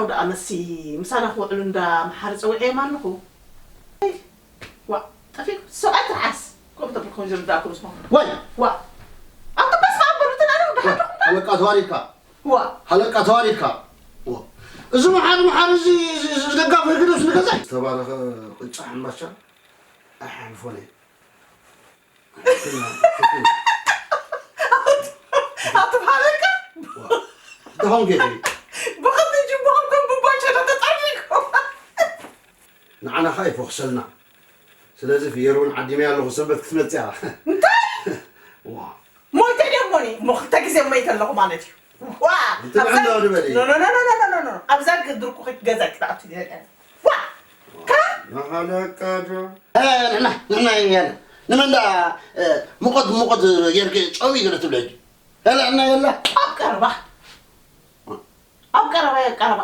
ደኣ መሲ ምሳና ክውዕሉ እንዳ መሓሪ ጸዊዐዮም ኣለኹ። ዋ፣ ጠፊእኩም ሰብኣይ ትርሓስ። ከምኡ ተብልኩም ዝርዳእኩም ዝኾነ። ወይ! ዋ፣ ኣብቲ በስመ ኣብ በሉ፣ እቲ ናይ ሎሚ ደሓን ዲኹም? ሃለቃ ተዋሪድካ። ዋ። ሃለቃ ተዋሪድካ። ዋ። እዚ መሓሪ፣ መሓሪ እዚ፣ እዚ፣ እዚ ደጋፊ ህግደፍ ንገዛይ። ዝተባረኸ ቅጫ ሕምባሻ ኣይሓልፎን እየ። ኣቶ ሃለቃ። ዋ። ደኾን ጌትሪ። ብኸመይ ጅቡኹም ከም ቡባቻ ተጠርኒፍኩም? ንዓና ኸኣ ይፈኹሰልና። ስለዚ ፍየር እውን ዓዲመያ ኣለኹ፣ ሰንበት ክትመጽእ እያ። እንታይ? ዋ። ሞይተ ድየ እሞኒ? እሞ ክልተ ግዜ ሞይተ ኣለኹ ማለት እዩ። ዋ! እንተ ኣብዛ ጥዕና ወዲ በሊ። ኖ፣ ኖ፣ ኖ። ኣብዛ ግድርኩኺት ገዛ ክትኣቱ እየ። ዋ! ከ? ንሓለቃ ዶ? እ፣ ንሕና፣ ንሕና የለ። ንመን ደኣ፣ እ፣ ሙቐት፣ ሙቐት ጌርኪ ጨው እዩ ገለ ትብለኪ? እ፣ ንሕና የለ። ኣብ ቀረባ። ኣብ ቀረባ፣ ኣብ ቀረባ።